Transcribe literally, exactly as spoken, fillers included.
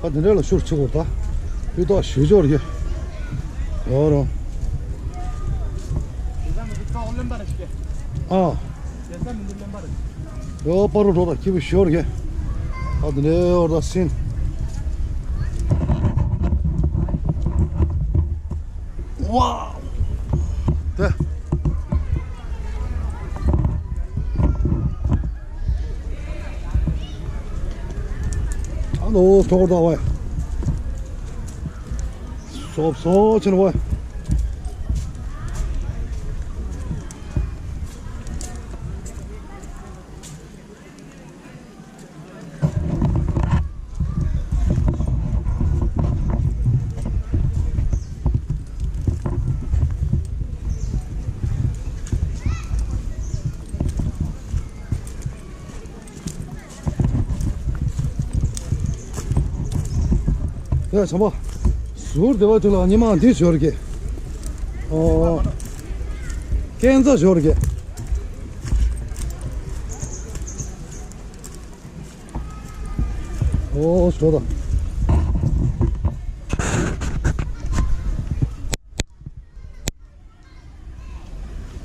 ད་འདི་འདྲ་ལ་ཤུར་ཆུ་བོར་ད། སྤུས་དག་ཞུ་ཆོག་རེད། ཨོ་རོ། ཨ། ཡོ་པ་རུ་འགྲོ་ད་སྐྱིད་པོ་ཤོར་གི། ཨ་དེ་ནས་འོར་ད་སིན། ཝའོ། དེ། ཨ་ལོ་ཐོག་ད་ཝེ། སོབ་སོབ་ཆེན་ཝེ། ཡ་ཆམ་པ། ཟུར་སྡེ་བ་དེ་ལ་ཉི་མ་འདི་ཞོར་གི། ཨོ། ཀན་ཛ་ཞོར་གི། ཨོ་ཞོ་ད།